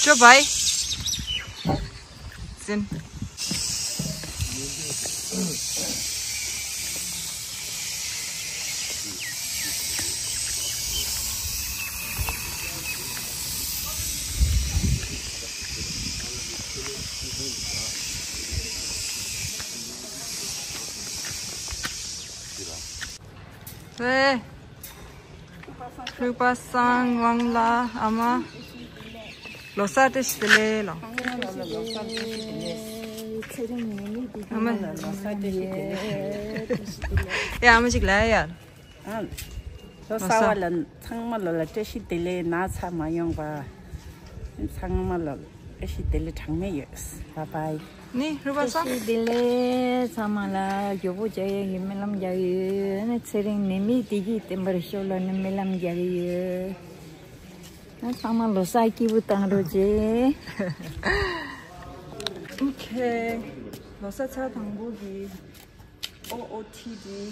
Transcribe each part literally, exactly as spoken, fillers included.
ཅོ་བའི། ཟིན། ཧེ། ཕུག་པ་སངས་དབང་ལགས། ཨ་མ། ལོ་གསར་བཀྲ་ཤིས་བདེ་ལེགས་ལོ། ཨ་མ། ཡ་ཨ་མ་ཅིག་ལ་ཡ། ཨ། ལོ་གསར་བ་ལ་ཚང་མ་ལོ་ལ་བཀྲ་ཤིས་བདེ་ལེགས། ན་ཚ་མ་ཡོང་པ། ཚང་མ་ལོ་ལ་བཀྲ་ཤིས་བདེ་ལེགས་གྲངས་མེད་ཡོད། བཱའི་བཱའི། ནི་རུས་པ་བཀྲ་སངས། ཤིས་བདེ་ལེགས་ཚང་མ་ལ། མགྱོགས་པོ་བྱ་ཡག་གི་སྨོན་ལམ་རྒྱག་གི་ཡོད། ནི་ཚེ་རིང་ནད་མེད་བདེ་སྐྱིད་ལྡན་པར་ཤོག་ལབ་ནི་སྨོན་ལམ་རྒྱག་གི་ཡོད། ང་ཚང་མ་ལོ་གསར་སྐྱིད་པོ་བཏང་རོགས་བྱེད། ཨོ་ཁེ། ལོ་གསར་ཚར་དང་པོ་གི་ཨོ་ཨོ་ཊི་ཌི།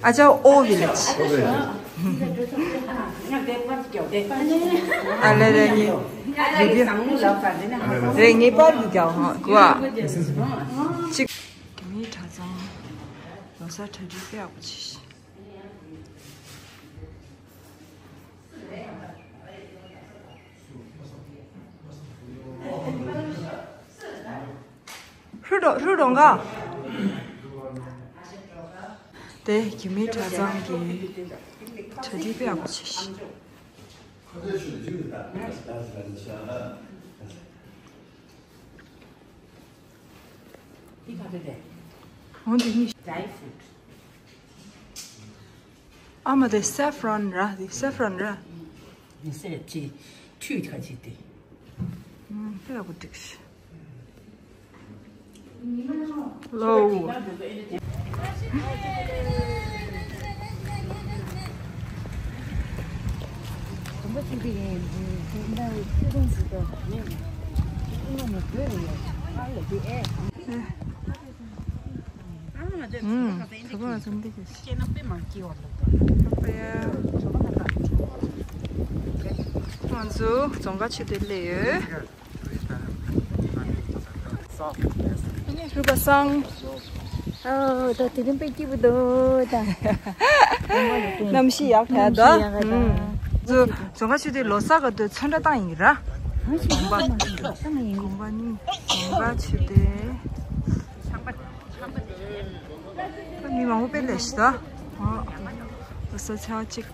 ཨ་ཅག་ཨོ་བི་ལེ་ཇི། ཨ་ལེ་ལེ་ངེ། རེད་ངེས་པར་དུ་རྒྱག་ཧང་གོ་ཨ། གཅིག་དགེ་མི་གྲྭ་ཚང་ལོ་གསར་གྲ་སྒྲིག་དཔེ་ཡག་པོ་བྱས་ཤག་ཧྲུ་ཌོ་ཧྲུ་ཌོ་ག་དེ་དགེ་མི་གྲྭ་ཚང་གི་གྲ་སྒྲིག་དཔེ་ཡག་པོ་བྱས་ཤག་འདི་ག་རེ་རེད། འོ་འདི་གཉིས། Dry fruit། ཨ་མ་དེ་saffron་ར། དེ་saffron་ར། མི་སེར་ཅི་ཁྲུས་ཁ་ཅིག་དེ། ཨུམ། དཔེ་ཡག་པོ་འགྲིག་ཤག་ལོ། ཨུམ། ང་ཚོ་རྫོང་དཀར་ཆོས་སྡེ་སླེབས་ཡོད། ཨ་ནི་རུས་པ་སངས། ཨོ་ད་དེ་རིང་དཔེ་སྐྱིད་པོ་འདུག་ད། གནམ་གཤིས་ཡག་ག་ད། གནམ་གཤིས་ཡག་ག་ད། ཨུམ། ཚོ་རྫོང་དཀར་ཆོས་སྡེ་ལོ་གསར་ག་དུས་ཚོན་ཁྲ་བཏང་ཡིན་ར། གོམ་པ་གོམ་པ་ནི་རྫོང་དཀར་ཆོས་སྡེ། མི་མང་པོ་དཔེ་སླེབས་ཤག་ད། ཨོ། ལོ་གསར་ཚེས་པ་གཅིག་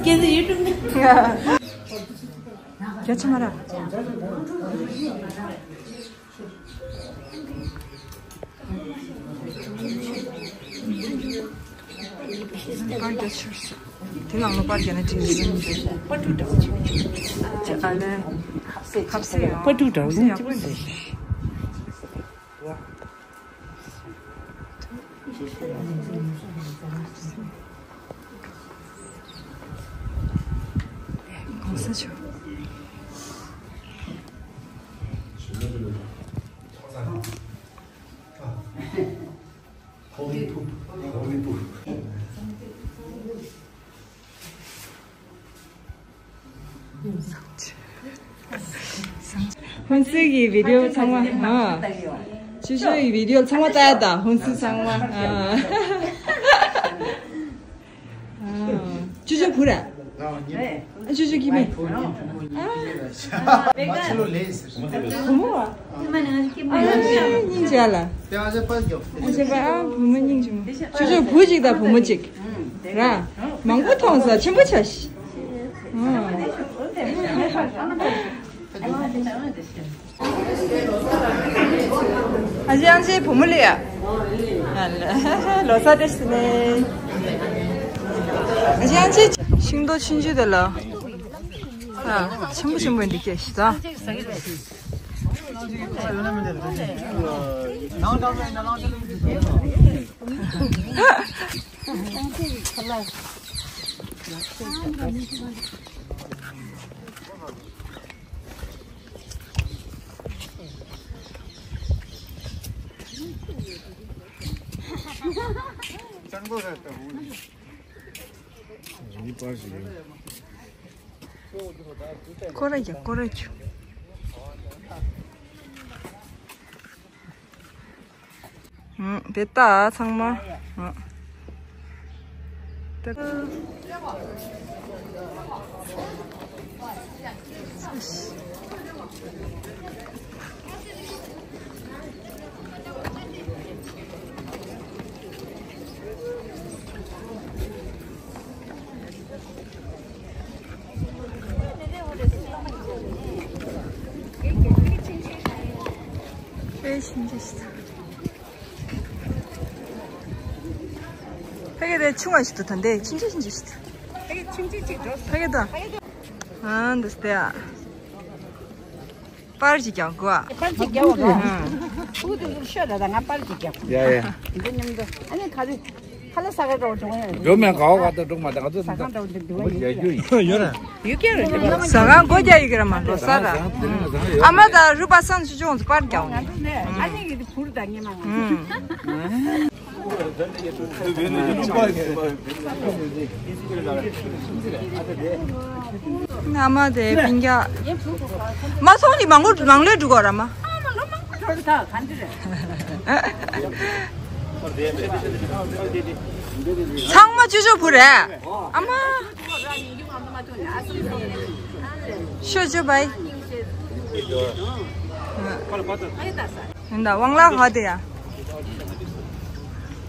སྐད་ཡིག་ཡོད་དམ། རྒྱ་ཆེ་མ་ར། དེ་ནང་ལོ་པར་རྒྱག་ན་དྲིན་ཆེན་པོ་འདུག་པར་འདྲ་བོ་ཅིག་ཨ་ལེ། ཧབ་སེ་པར་འདྲ་བོ་ཡག་པོ་འདུག་གོང་ས་མཆོག་ཧུན་སུར་གྱི་བི་ཌིའོ་ཚང་མ། ཨ། ཅོ་ཅོ་ཡི་བི་ཌིའོ་ཚང་མ་ལྟ་ཡ་ད། ཧུན་སུར་ཚང་མ། ཨ། ཅོ་ཅོ་བུ་ར། ཨ། ཅོ་ཅོ་སྐྱེ་དམན། ཨ། བུ་མོ་བ། ཨ། སྙིང་རྗེ་ལ། ཨ་ཅེ་པ། ཨ། བུ་མོ་སྙིང་རྗེ་མོ། ཅོ་ཅོ་བུ་གཅིག་དང་བུ་མོ་གཅིག་ར། མང་པོ་མཐོང་ས་ཆེན་པོ་ཆགས་ཤིག་ཨ་ཅེ་ཨ་ཅེ་བུ་མོ་ལེ་ཡ། ལོ་གསར་བཀྲ་ཤིས་བདེ་ལེགས། ཨ་ཅེ་ཨ་ཅེ། ཤིང་ཏོག་ཆུང་ཆུང་དེ་ལ། ཨ། ཆེན་པོ་ཆེན་པོ་འདི་སྐྱེས་ཤིག་ད། སྐོར་ར་རྒྱག་སྐོར་ར་རྒྱག་ཨང་། དེ་ལྟ་ཚང་མ། ཨང་། དེ། དཔེ་ཆུང་ཆུང་ཞིག་འདུག་ཕ་གི་དེ་ཆུང་བ་ཞིག་འདུག་ད་འདི་ཆུང་ཆུང་ཆུང་ཆུང་ཞིག་འདུག་ཕ་གི་ཆུང་ཆུང་ཅིག་འགྲོ། ཕ་གི་ད། ཨ་འདི་སྟེ། པར་ཅིག་རྒྱག་དགོས་ཨ། པར་ཅིག་རྒྱག་དགོས། ཨ། ཕུ་དེ་ཚོ་ཤོད་ད། ད་ང་པར་ཅིག་རྒྱག་ཡ་ཡ། འདི་མཉམ་དུ་ཨ་ནི་ག་རེ། ཁ་ལ་ས་ག་འགྲོ་འགྲོ་ཡ་འགྲོ་མེད་ག་བ་ག་ད་འགྲོ་མ་ད་ག་ཚོད་ས་ག་འགྲོ་འདི་འགྲོ་ཡ་ཡོད་ཡོད་ཡོད་ར། ཡུ་ཀེ་ར་ས་ག་མགོ་རྒྱ་ཡུ་ཀེ་ར་མ་འགྲོ་ས་ར། ཨ་མ་ད་རུ་པ་སང་ཆུ་ཅོང་ཚོ་པར་རྒྱ་འོང་ནི། ཨ་ནི་གི་བུར་ད་ཉེ་མ་ང་། ཨ་མ་དེ་པིང་རྒྱ། མ་སོང་ནི་མང་པོ་མང་ལོས་འགྲོ་གོ་ར་མ། ཚང་མ་ཅོ་ཅོ་བུ་རེད། ཨ་མ། ཤོ་ཅོ་བའི། ཡིན་ད་ཝང་ལ་ཧ་དེ་ཡ།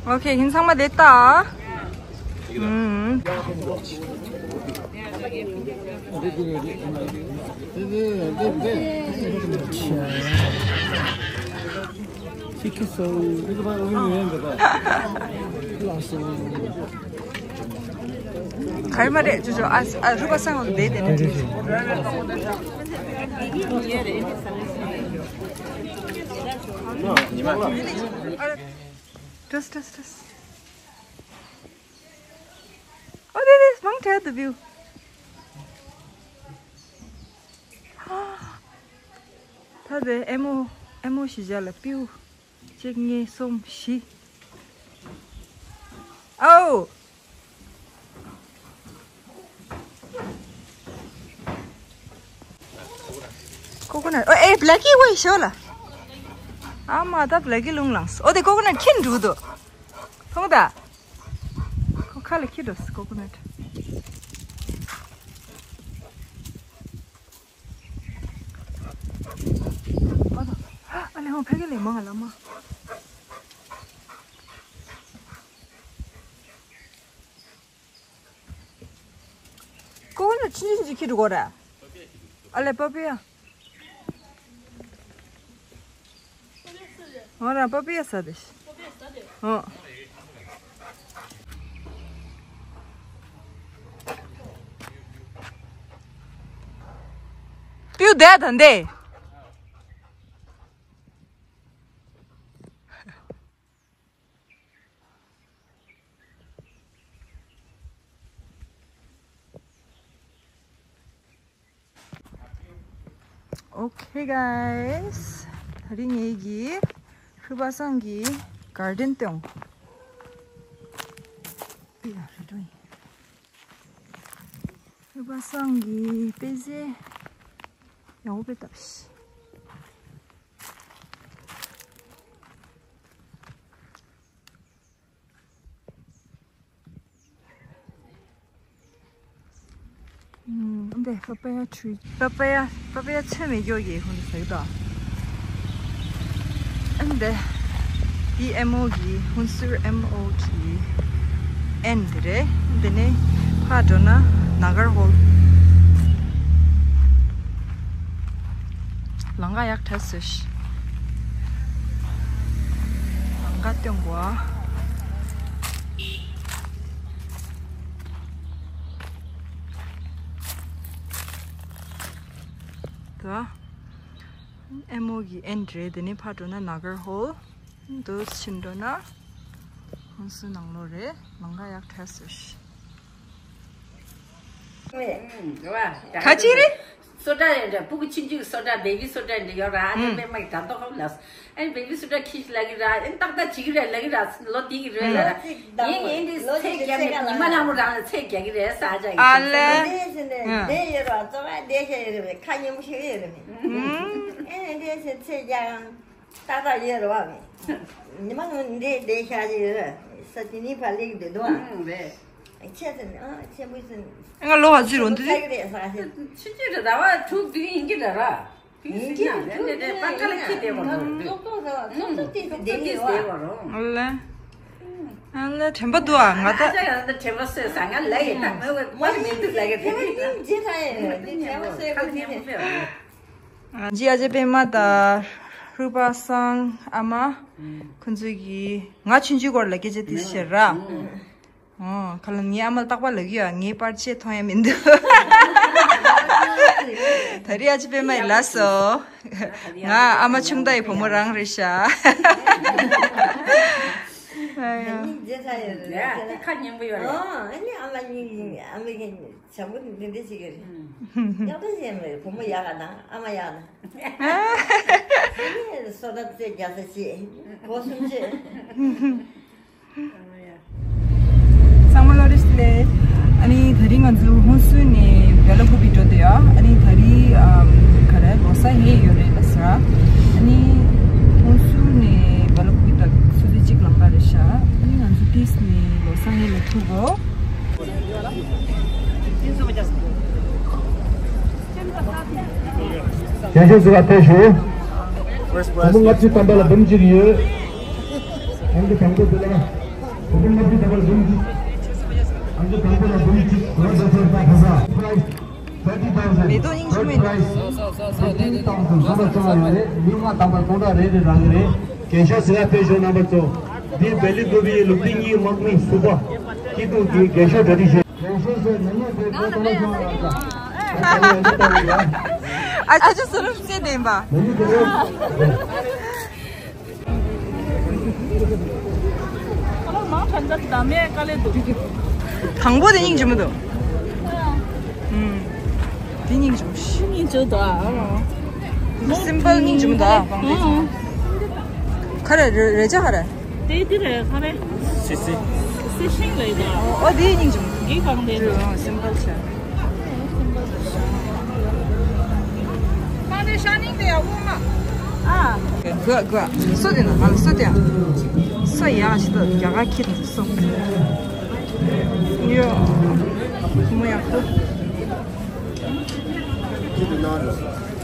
ཨོ་ཁེ་ཡིན་ཚང་མ་དེ་ལྟ། ཨུམ། ག་རེ་མ་རེད་ཅོ་ཅོ། ཨ་ཨ་རུ་པ་སང་འོང་དེ་དེ་ནས། ཏོས་ཏོས་ཏོས། ཨོ་དེ་དེ་མང་དྲགས་འདུག་བིའུ། ད་དེ་ཨེ་མོ་ཨེ་མོ་ཞི་བྱ་ལ་པིའུ། གཅིག་གཉིས་གསུམ་བཞི། ཨའོ། ཀོ་ཀོ་ནཊ། ཨོ་ཨེ་བྷི་ལེག་ཀི་ཝེ་ཤོ་ལ། ཨ་མ་ད་བྷི་ལེག་ཀི་རླུང་ལངས། ཨོ་དེ་ཀོ་ཀོ་ནཊ་ཁྱི་འགྲོ་འདུག་མཐོང་ད། ཁོ་ཁ་ལ་ཁྱི་འགྲོ་ཀོ་ཀོ་ནཊ། ཨ་ལེ་ཧོ་ཕ་གི་ལེ་མང་ལ་མ། ཀོ་ཀོ་ནཊ་ཆུང་ཆུང་ཅིག་ཁྱེར་འགྲོ་དགོས་ར། ཨ་ལེ་པ་པི་ཡ། ང་རང་པ་པི་ཡ་ཟ་དེ་ཤི། ཨོ། པིའུ་དེ་ད་འདེ། Okay guys, ད་རིང་ངེད་ཀྱིས་ཧྲུ་པ་སང་གི་གར་ཌེན་སྟོན། ཨེ་ཡ་རེ་ཌོ་ཡིན། ཧྲུ་པ་སང་གི་དཔེ་ཆ་ཡག་པོ་དཔེ་བཏབ་ཤི། ཨུམ། འདི་པ་པ་ཡ་ཊི་རི། པ་པ་ཡ་པ་པ་ཡ་ཚོད་མེད་སྐྱོ་གི་ཁོང་ཚོ་ཟེར་གི་འདུག་ཨ་འདི་འདི་ཨེམ་ཨོ་གི་ཧུན་སུར་ཨེམ་ཨོ་ཊི་ཨེན་འདི་རེད། འདི་ནས་ཕར་འགྲོ་ན་ནཱ་གར་ཧོལ། ལམ་ཁ་ཡག་དྲགས་སོ་ཤི། ལམ་ཁ་སྟོན་དགོས། ད་ཨེམ་ཨོ་གི་ཨེན་ཊི་རེད། དེ་ནས་ཕར་འགྲོ་ན་ནཱ་གར་ཧོལ། འདུག་ཕྱིན་འགྲོ་ན་ཧུན་སུར་ནང་ལོགས་རེད། ལམ་ཁ་ཡག་དྲགས་སོ་ཤི། ག་ཅི་རེད། སོ་ཊ་ཡོད་རེད། སྤུ་གུ་ཆུང་ཆུང་སོ་ཊ་བེ་བི་སོ་ཊ་འདྲ་ཡོད་ར། ཨ་ནི་ཨུམ། པད་མ་གི་དྲ་ཐོག་ཁམ་ལ། ཨ་ནི་བེ་བི་སོ་ཊ་ཁྱི་ཞིག་ལབ་ཀྱི་ར། ཨ་ནི་ཏག་ཏག་བྱེད་ཀྱི་རེད་ལབ་ཀྱི་ར། ལོ་དེ་གི་རེད་ལབ་ར། ཡིན་ཡིན་དེ་ཚེ་རྒྱག་ནས་ཉི་མ་ལྷ་མོ་རང་ལ་ཚེ་རྒྱག་གི་རེད་ས་ཆ་གི། ཨ་ལེ། འདི་ཡོད་ར་ཙོ་བ་བསྡད་ཤ་ཡོད་རེད། ཁ་སྙན་པོ་ཞིག་ཡོད་རེད། ཨ་ནི་འདི་ཚེ་ཚེ་རྒྱག་ཏག་ཏག་ཡོད་རེད་བ། ཉི་མ་ངོ་འདྲེ་འདྲེ་ཤ་ཅིག་ཡོད་རེད། ས་དེ་ནི་ཕ་ལེགས་འདུག་འདུག་ཨ། ཨང་རེད། ཆེ་ཟེར་ནས་ཨ་ཆེན་པོ་ཟེར་ནས། ང་ལོ་བ་ཚུད་རོ་འདི། ས་གི་རེད་ས་ཟེར། ཆུ་ཆུ་རེད་ད་བ་དྲུག་དུས་ཡིན་གྱི་རེད་ར། ཡིན་གྱི་རེད་དུས་ཡིན་གྱི་རེད། པ་ཀ་ལ་ཁྱི་དེ་བ་རོ། ཚོགས་གཙོ་ཟེར་བ་ཚོགས་གཙོ་དེ་དེ་རེད་བ། ཨ་ལེ། ཨ་ལེ་དྲན་པ་འདུག་ཨ་ང་ད། ཨ་ཅག་ཡང་ད་དྲན་པ་གསོས་ས་ང་ལ་ཡི་ད་མོས་བས་པར་མི་འདུག་ལ་གི་དེ་རེད། ཡིན་ཇི་ལ་ཡི་རེད་དྲན་པ་གསོས་གི་དེ་རེད། ཇི་ཨ་ཅེ་པད་མ་དང་ཧྲུལ་པ་སང་ཨ་མ། ཁོང་ཚོས་ཀྱིས་ང་ཆུང་ཆུང་སྐོར་ལ་སྐད་ཆ་དེ་བཤད་ར། ཨོ་ཁ་ལ་ངའི་ཨ་མ་ལ་རྟག་པར་ལབ་ཀྱི་ཡོད། ངའི་པར་ཆས་མཐོང་ཡ་མི་འདུག་ད་རེས་ཨ་ཅེ་པད་མ་ཡི་ལབ་སོང་། ང་ཨ་མ་ཆུང་མཐའ་ཡི་བུ་མོ་རང་རེད་ཤག་ཡ། སྙིང་རྗེ་ཁ་ཡོད་རེད། ཡ། དེ་ཁ་སྙན་པོ་ཡོད་རེད། ཨོ། ཨ་ནི་ཨ་མ་སྙིང་རྗེ། ཨ་མ་གི་བྱམས་པོ་འདི་འདྲ་ཞིག་གི་རེད། ཨུམ། ཡག་པོ་ཞིག་ཡིན་རེད། བུ་མོ་ཡག་ག་དང་ཨ་མ་ཡག་དང་། ཨ་ནི་སོ་ད་རྩེ་རྒྱག་ས་ཆེ། སྒོ་སུམ་ཆེ། ཚང་མ་ལོ་རིས་ལེ། ཨ་ནི་ད་རིང་ང་ཚོ་ཧུན་སུར་ནས་བེ་ལ་ཀུ་པི་འགྲོ་དེ་ཡ། ཨ་ནི་ད་རིང་ཨམ་ག་རེ་ལོ་གསར་ཧེ་ཡོད་རེད་ལ་ས། ཨ་ནི་ཧུན་སུར་ནས་བེ་ལ་ཀུ་པི་ད་སུ་ཙི་གཅིག་ལམ་ཁ་རེད་ཤག་ཨ་ནི་ང་ཚོ་ཏིས་ནས་ལོ་གསར་ཧེ་ལ་ཐུག་གོ། རྒྱལ་གཞུང་ཟུར་པ་ཕེབས་ཞུ། བུ་མོ་ལྔ་བཅུ་ཐམ་པ་ལ་འབུམ་གཅིག་ཡོད། ཨང་ཀི་དང་པོ་དེ་ལ། བུ་མོ་ལྔ་བཅུ་ཐམ་པ་ལ་འབུམ་གཅིག་ཨང་ཀི་དང་པོ་ལ་འབུམ་གཅིག་གོ་ཟེར་ཟེར་ད་ཁ་ས། མེ་ཏོག་སྙིང་རྗེ་མོ་ཡིན། ཐར་ཌི་ཐའུ་ཟེན་ཐར་ཌི་ཐའུ་ཟེན་བཟོ་འདྲ་བྱུང་བ་ཡོད་རེད། མི་ལྔ་དང་པོ་གང་འདྲ་རེད་རེད་རག་གི་རེད། རྒྱལ་གཞུང་ཟུར་པ་ཕེབས་ཞུ་རྣམ་པ་ཚོ། འདི་བེ་ལི་ཀུ་པི་ལུག་ཏི་གཉིས་དམག་མི་ཟུར་པ་སྐྱིད་སྡུག་གི་རྒྱལ་གཞུང་གྲ་སྒྲིག་བྱས། རྒྱལ་གཞུང་ཟེར་མི་ཉན་པའི་གོ་ཐོས་བྱུང་བ་ཡོད་ཀྱང་། ཨ་ཅག་ཅུ་སུ་རུབ་སེ་བདེན་པ། མི་ཉན་པའི་གོ། དང་པོ་དེ་སྙིང་རྗེ་མོ་འདུག་ཨུམ། དེ་སྙིང་རྗེ་མོ་ཞིག་སྙིང་རྗེ་འདུག་ཨ། སིམ་པལ་སྙིང་རྗེ་མོ་འདུག་ཨ། ཨུམ། ག་རེ་རེ་རེ་ཅག་ག་རེ། དེ་དེ་རེད་ག་རེ། སི་སི། སི་ཤིང་ལས་དང་། ཨོ་དེ་སྙིང་རྗེ་མོ། དེ་གང་དེ་རེད། སིམ་པལ་ཆ། མ་རེད་ཤ་ནིང་དེ་ཡ་འོ་མ། ཨ། གོ་གོ། སོ་དེ་ན་ང་ལ་སོ་དེ་ཡ། སོ་ཡག་ཞིག་ཏུ་རྒྱ་གར་ཁྱེར་འདུག་སོ། ཡོ། མོ་ཡག་པོ།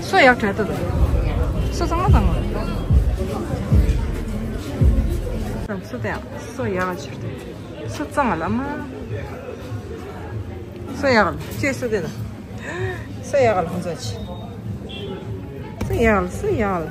སོ་ཡག་དྲག་ཏུ་འདུག་སོ་ཚང་མ་ཚང་མ། སོ་དེ་ཡ་སོ་ཡག་ཞིག་ཏུ། སུ་གཙང་ལ་མ། སུ་ཡག་ལ་ཁྱེད་སུ་དེ་ལ། སུ་ཡག་ལ་ཧང་ཚ་ཆི། སུ་ཡག་ལ་སུ་ཡག་ལ།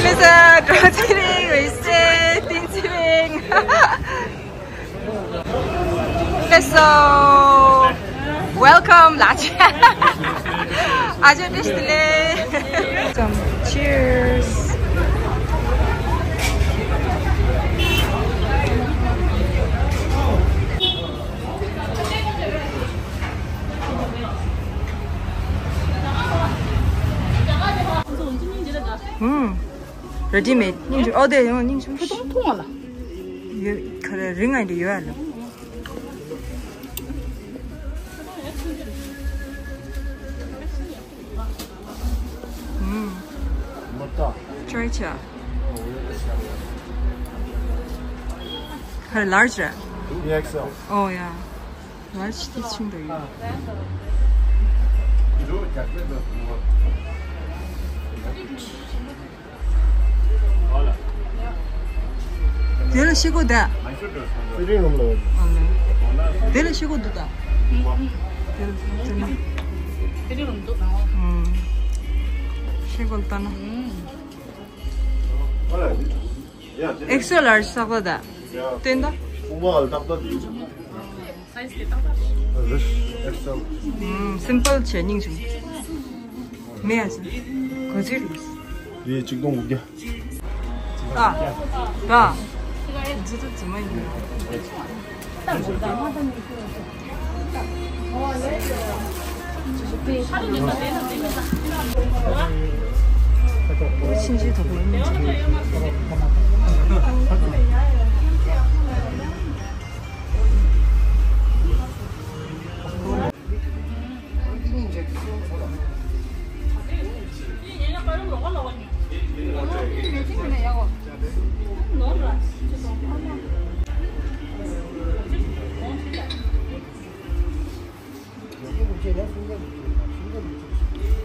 མི་ས་འགྲོ་ཚེ་རིང་བའི་སེ་ཏིང་ཚེ་རིང་། Hello, welcome ལ་ཆེ། ཨ་ཅོ་བཀྲ་ཤིས་བདེ་ལེགས། Some cheers. ཧུམ། རེ་ཌི་མེད་སྙིང་རྗེ། ཨོ་དེ་ཡང་སྙིང་རྗེ། ཕུ་ཐུང་ཐུང་བ་ལ། ཡོད་ག་རེ་རིང་ང་འདི་ཡོད་ཨ་ལ། ཧུམ། མོ་ཏོ། ཅོའི་ཆ། ག་རེ་ལར་ཇི་རེད། ཨེག་སེལ། ཨོ་ཡ། ལར་ཇི་དེ་ཆུང་དུ་ཡོད། དེ་ལ་ཤེལ་སྒོ་ད། ཚེ་རིང་རུམ་ལ། དེ་ལ་ཤེལ་སྒོ་འདུག་ད། དེ་ལ་ཚེ་རིང་རུམ་འདུག་ད། ཨང་། ཤེལ་སྒོ་ལ་ལྟ་ན། ཨེག་སེལ་ལར་ཇི་ས་གོ་ད། སྟོན་ད། ཨུ་མ་ལ་ཏག་ཏག་དེ། རིས་ཨེག་སེལ། ཨང་། སིམ་པལ་བྱས་སྙིང་རྗེ། མེད་ཨ་ཅི། ག་ཚོད་རེད། དེ་ཆིག་སྟོང་དགུ་བརྒྱ། ད། ད། ཇི་ལྟར་ཇི་མ་ཡིན་ན། ཕྱིན་ཆད་དོགས་པ་མི་འདུག་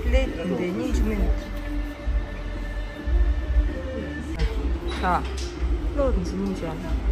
ལས་དེ་འདྲའི་སྙིང་རྗེ་མིན། ད། བློ་འཛིན་སྙིང་རྗེ།